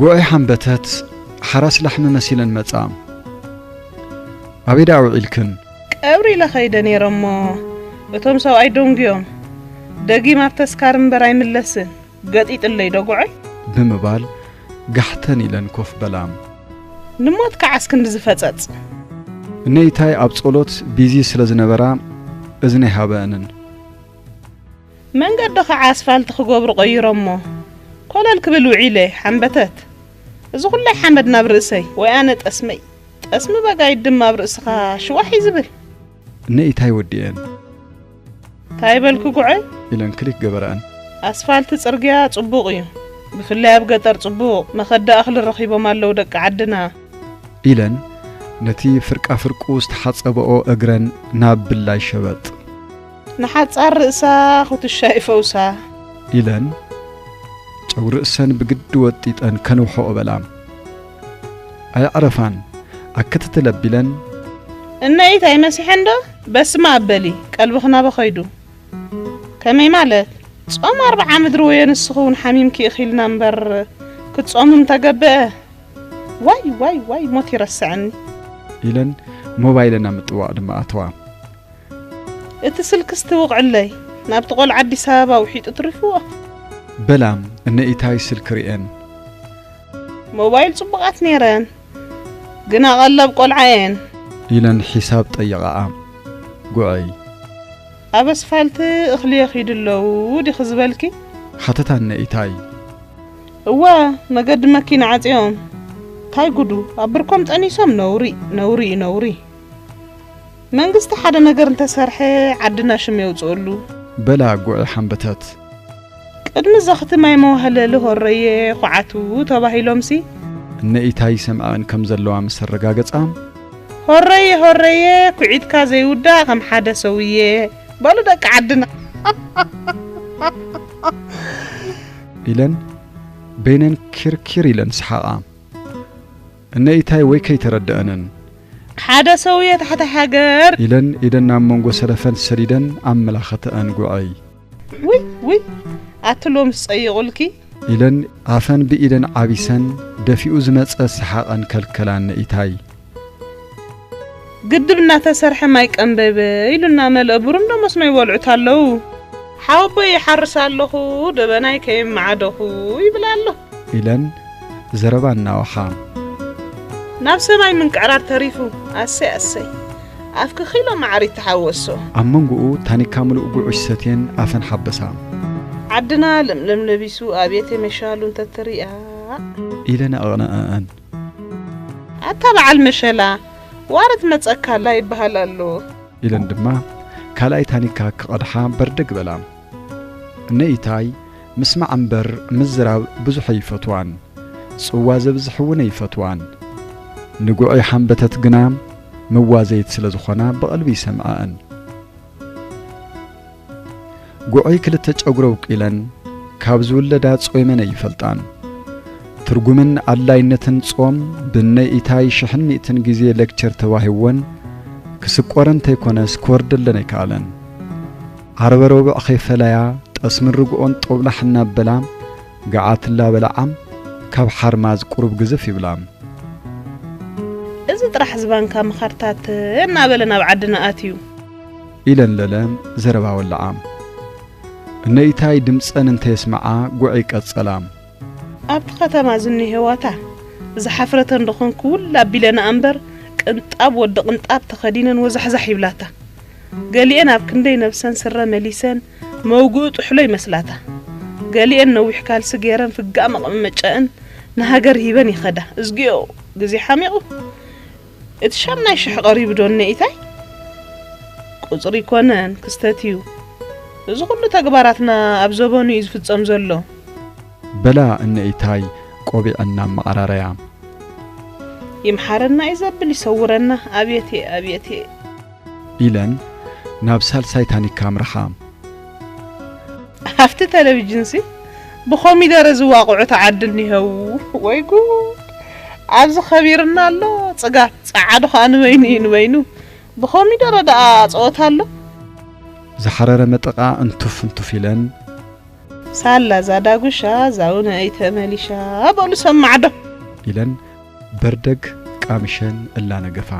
ጉዐይ ሓንበተት ሓራስ ላሕሚ መሲለን መጻ። ኣበይ ደኣ ውዒልክን? ቀብሪ ኢለ ኸይደ ነይረ እሞ፣ እቶም ሰብኣይ ደንጉዮም፣ "ደጊም ኣብ ተስካር እምበር ኣይምለስን፣ ገጢጥለይ ዶ ጉዐይ?" ብምባል ጋሕተን ኢለን ኮፍ በላ። ንሞት ከዓስ ክንዲ ዝፈጸጽ። እነ ኢታይ ኣብ ጸሎት ቢዚ ስለ ዝነበራ እዝኒ ኣይሃበአንን። መንገዲ ኸዓ ኣስፋልት ክገብሩ ቀይሮሞ፣ ኮለል ክብል ውዒለ፣ ሓንበተት። እዚ ኹላይ ሓመድ ናብ ርእሰይ፣ ወይ ኣነ ጠስመይ። ጠስሚ በጋይት ድማ ኣብ ርእስኻ ሽዋሕ እዩ ዝብል። እነ ኢታይ ወዲኤን። እንታይ በልኪ ጉዐይ? ኢለን ክሊክ ገበረአን። ኣስፋልት ጽርግያ ጽቡቕ እዩ። ብፍላይ ኣብ ገጠር ጽቡቕ መኸዲ ኣኽሊ ረኺቦም ኣለዉ ደቂ ዓድና። ኢለን ነቲ ፍርቃ ፍርቁ ዝተሓጸበኦ እግረን ናብ ብላይ ሸበጥ። ንሓጻር ርእሳ ኩትሻ ይፈውሳ። ኢለን ጨው ርእሰን ብግዲ ወጢጠን ከንውሖ በላ። ኣየዕረፋን ኣክትትል ኣቢለን። እነ ኢታይ መሲሐን ዶ? በስመ ኣብ በሊ፣ ቀልብኺ ናበ ኸይዱ? ከመይ ማለት? ጾም ኣርብዓ ምድሪ ወዮ ንስኺ እውን ሓሚምኪ ኢኺ ኢልና እምበር ክትጾሙ ምተገብአ። ዋይ፣ ዋይ፣ ዋይ፣ ሞት ይረስዐኒ። ኢለን ሞባይለን ኣብ ምጥዋቕ ድማ ኣተዋ። እቲ ስልክስ ትውቕዕለይ፣ ናብቲ ቆልዓ ኣዲስ ኣበባ ውሒጡ ትሪፍዎ። በላ እነ ኢታይ ስልኪ ርእየን። ሞባይል ጽቡቓት ነይረን፣ ግና ቀለብ ቆልዓ እየን። ኢለን ሒሳብ ጠየቓኣ። ጉዐይ። ኣብ ኣስፋልት እኽሊ የኺዱ ኣለዉ ዲኺ ዝበልኪ? ሓተታ እነ ኢታይ። እወ፣ መገዲ መኪና ዓጽዮም። ታይ ጉዱ፣ ኣብ ብርኮም ጠኒሶም፣ ነውሪ፣ ነውሪ እዩ፣ ነውሪ። መንግስቲ ሓደ ነገር እንተሰርሐ ዓድና ሽም የውፅእሉ። በላ ጉዒ ሓንበተት። ቅድሚ ዘኽቲ ማይ መዋህለሊ ሆረየ ኹዓቱ ተባሂሎምሲ። እነ ኢታይ ይሰምዐን ከም ዘለዋ ምስ ኣረጋገጻ። ሆረየ ሆረየ ኩዒትካ ዘይውዳእ ከም ሓደ ሰውየ። በሉ ደቂ ዓድና። ኢለን በይነን ኪርኪር ኢለን ሰሓቓ። እነ ኢታይ ወይ ከይተረድአንን። ሓደ ሰውየ ታሕታይ ሃገር። ኢለን ኢደን ናብ መንጎ ሰለፈን ሰዲደን ኣመላኸተአን ጉዐይ። ውይ ውይ ኣቲ ሎምስ ጸይቑልኪ። ኢለን ኣፈን ብኢደን ዓቢሰን ደፊኡ ዝመጸ ሰሓቐን ከልከላ እነ ኢታይ። ግድብ እናተሰርሐ ማይ ቀንበበ ኢሉ እናመልአ ብሩም ዶ መስኖ ይበልዑት ኣለዉ። ሓወቦይ ይሓርስ ኣለኹ ደበናይ ከየማዓደኹ ይብል ኣሎ። ኢለን ዘረባ እናወሓ። ናብ ሰማይ ምንቅዕራር ተሪፉ። ኣሰይ ኣሰይ። ኣፍኪ ኺሎ መዓር ይተሓወሶ። ኣብ መንጎኡ ታኒካ ምሉእ ጉዑሽ ሰትየን ኣፈን ሓበሳ። ዓድና ለምለም ለቢሱ ኣብየት የመሻሉ እንተትሪኣ። ኢለን ኣቕነኣኣን። ኣታ በዓል መሸላ ዋረት መጸካላ ይበሃል ኣሎ። ኢለን ድማ ካልኣይ ታኒካ ክቐድሓ በርደግ በላ። እነ ኢታይ ምስማዕ እምበር ምዝራብ ብዙሕ ኣይፈትዋን። ጽዋ ዘብዝሕ እውን ኣይፈትዋን። ንጉዑ ሓንበተት ግና መዋዘይት ስለ ዝኾና ብቐልቢ ይሰምዓኣን። ጉዑይ ክልተ ጨጉሪ ኣውቂለን ካብ ዝውለዳ ጾይመን ኣይፈልጣን። ትርጉምን ኣድላይነትን ጾም ብነይ ኢታይ ሽሕን ሚእትን ግዜ ሌክቸር ተዋሂብወን ክስቆረ እንተይኮነስ ክወርደለን ኣይከኣለን። ዓርበ ረቡዕ ከይፈለያ ጠስምን ርግኦን ጦብላሕ እናበላ ገዓት እናበልዓ ካብ ሓርማዝ ቁሩብ ግዝፍ ይብላ። እዚ ጥራሕ ዝባንካ ምኻድታት እናበለ ናብ ዓድና ኣትዩ። ኢለን ለለ ዘረባ ወለዓ። እነ ኢታይ ድምፀን እንተየስመዓ ጉዕ ይቀጸላ። ኣብቲ ከተማ ዝኒሄዋታ ዝሓፍረተን ዶ ኾንኩ ውል ኣቢለንኣ እምበር ቅንጣብ ወዲ ቅንጣብ ተኸዲነን ወዛሕዛሕ ይብላታ። ገሊኤን ኣብ ክንደይ ነብሰን ስረ መሊሰን መውግኡ ጥሕሎ ይመስላታ። ገሊኤን ነዊሕ ካልሲ ገይረን ፍጋእ መቐመጨአን ንሃገር ሂበን ይኸዳ። እዝግዮ ግዜ ሓሚቑ። እቲ ሻምናይ ሽሕ ቀሪቡ ዶ እነ ኢታይ? ቁጽሪ ይኮነን ክስተት እዩ። እዚ ኩሉ ተግባራትና ኣብ ዘበኑ እዩ ዝፍጸም ዘሎ። በላ እነ ኢታይ ቆቢዐን ናብ መዓራረያ። ይምሓረና እዩ ዘብል ይሰውረና። ኣብየቴ ኣብየቴ። ኢለን ናብ ሳልሳይ ታኒካ ኣምርሓ። ኣብቲ ቴሌቪዥንሲ ብኮሚደረ ዝዋቕዑ ተዓድል እኒሀው። ወይ ጉድ! ኣብዚ ከቢርና ኣሎ ጽጋብ፣ ጸዓዱ ኸኣ ንበይኑ እዩ ንበይኑ። ብኮሚደረ ደኣ ጸወታ ኣሎ። ዝሓረረ መጠቓ እንትፍ እንትፍ ኢለን። ሳላ ዛዳጉሻ ዛውነ ኣይተመሊሻ በሉ ሰማዕዶ። ኢለን በርደግ ቃምሸን እላነገፋ።